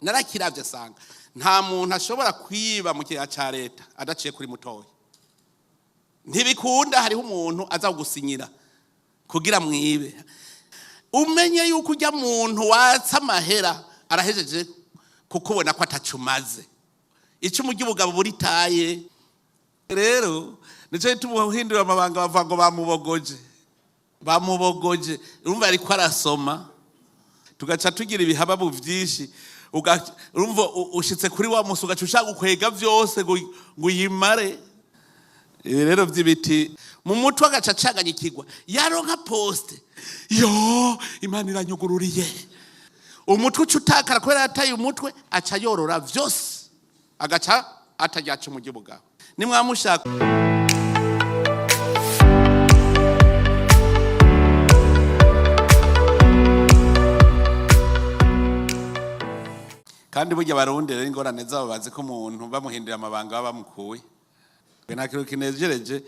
Narakiravye asanga nta muntu ashobora kwiba mu kigega ca leta adaciye kuri mutoya. Ntibikunda, hariho umuntu aza kugusinyira kugira mwibe. Umenye yuko ujya muntu watsa amahera arahejeje kukubona ko atacumaze. Icumu ry'ubugabo buritaye. Rero nico gituma uhindura amabanga bavuga ngo bamubogoje, bamubogoje. Urumva ariko arasoma, tugaca tugira ibihababu vyinshi. Urumva ushitse kuri wa musi ugaca ushaka gukwega vyose ngo uyimare. Ibi rero vy'ibiti mu mutwe agaca acanganya ikigwa, yaronka poste, yo Imana iranyugururiye. Umutwe uca utakara kubera yataye umutwe, aca yorora vyose, agaca ataryaca umurya ubugabo. Nimwamushaka. Kandi burya Abarundi rero ingorane zabo bazi ko umuntu bamuhindura amabanga baba bamukuye. Nta kintu kinejereje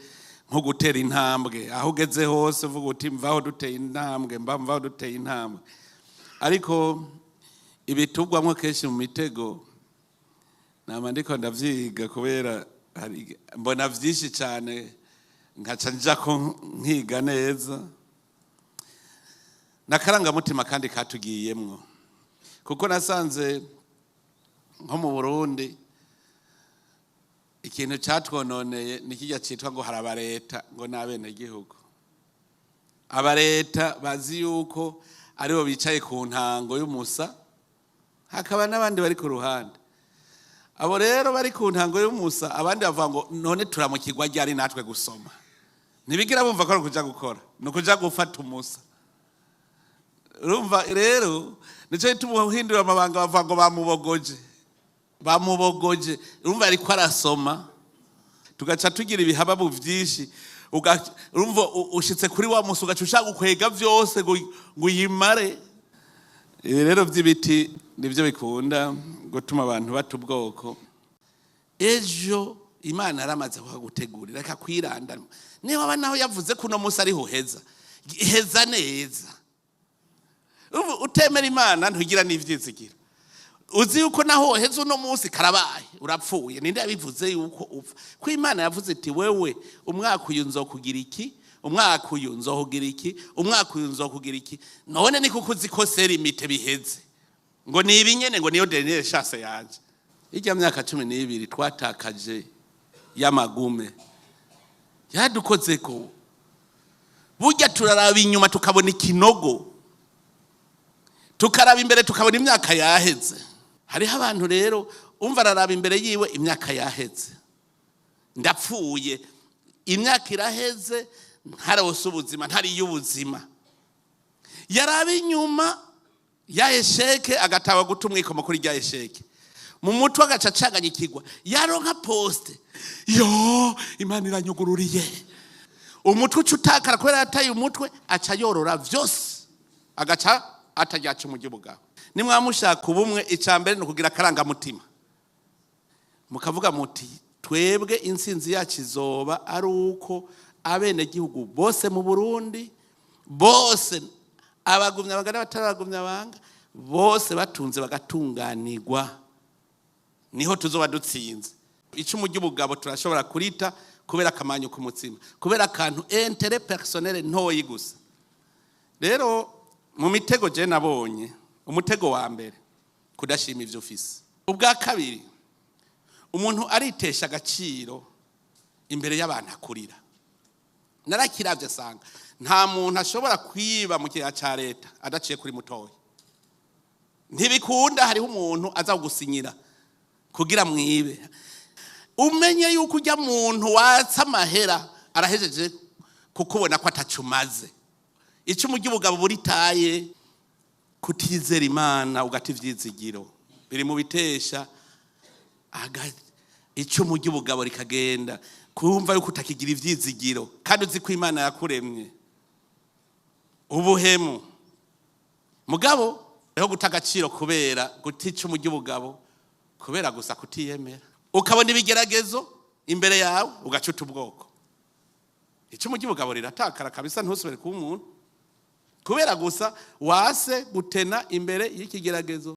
nko gutera intambwe aho ugeze hose uvuga uti mvaho duteye intambwe, mba mvaho duteye intambwe. Ariko ibitugwamwo kenshi mu mitego nama ndiko ndavyiga, kubera mbona vyinshi cane nkaca nja ko nkiga neza. N'akarangamutima kandi katugiyemwo, kuko nasanze nko mu Burundi ikintu catwononeye ni kirya citwa ngo hari abareta ngo n'abenegihugu. Abareta bazi yuko aribo bicaye ku ntango y'umusa, hakaba n'abandi bari ku ruhande. Abo rero bari ku ntango y'umusa, abandi bavuga ngo none turamukirwa ryari natwe gusoma. Ntibigira bumva ko ari ukuja gukora, ni ukuja gufata umusa. Urumva rero nico gituma uhindura amabanga bavuga ngo bamubogoje, bamubogoje. Urumva ariko arasoma, tugaca tugira ibihababu vyinshi. Urumva ushitse kuri wa musi ugaca ushaka gukwega vyose ngo uyimare. Ibi rero vy'ibiti nivyo bikunda gutuma abantu bata ubwoko. Ejo Imana yaramaze kuhagutegurira, reka kwirandana. Niba aba naho yavuze ko uno musi ariho uheza, heza neza. Ubu utemera Imana ntugira n'ivyizigiro. Uzi yuko naho uheza uno musi karabaye, urapfuye. Ninde yabivuze yuko upfa? Ko Imana yavuze iti wewe umwaka uyu nzokugira iki, umwaka uyu nzokugira iki, umwaka uyu nzokugira iki. None ni kuko uzi ko serimite biheze, ngo ni ibi nyene, ngo niyo dernière chance yanje. Irya myaka 12 twatakaje y'amagume yadukozeko. Burya turaraba inyuma tukabona ikinogo, tukaraba imbere tukabona imyaka yaheze. Hariho abantu rero umva araraba imbere yiwe imyaka yaheze, ndapfuye, imyaka iraheze, ntarose ubuzima, ntariye ubuzima. Yaraba inyuma ya esheke agataba guta umwikomo kuri rya esheke, mu mutwe agaca acanganya ikigwa, yaronka poste, yo Imana iranyugururiye. Umutwe uca utakara kubera yataye umutwe, aca yorora vyose, agaca ataryaca umurya ubugabo. Nimwamushaka ubumwe, ica mbere ni ukugira akarangamutima, mukavuga muti twebwe intsinzi yacu izoba ari uko abenegihugu bose mu Burundi bose, abagumya banga n'abatarabagumya banga, bose batunze bagatunganirwa, niho tuzoba dutsinze. Icumu ry'ubugabo turashobora kurita kubera akamanyu k'umutsima, kubera akantu intérêt personnel ntoyi gusa. Rero mu mitego je nabonye, umutego wa mbere kudashima ivyo ufise. Ubwa kabiri, umuntu aritesha agaciro imbere y'abantu akurira. Narakiravye asanga nta muntu ashobora kwiba mu kigega ca leta adaciye kuri mutoya. Ntibikunda, hariho umuntu aza kugusinyira kugira mwibe. Umenye yuko ujya muntu watsa amahera arahejeje kukubona ko atacumaze. Icumu ry'ubugabo buritaye. Kutizera Imana ugata ivyizigiro biri mu bitesha icumu ry'ubugabo rikagenda. Kumva yuko utakigira ivyizigiro kandi uzi ko Imana yakuremye. Ubuhemu mugabo rero guta agaciro kubera guta icumu ry'ubugabo, kubera gusa kutiyemera. Ukabona ibigeragezo imbere yawe ugacuta ubwoko. Icumu ry'ubugabo riratakara kabisa, ntusubire kuba umuntu kubera gusa wase gutena imbere y'ikigeragezo.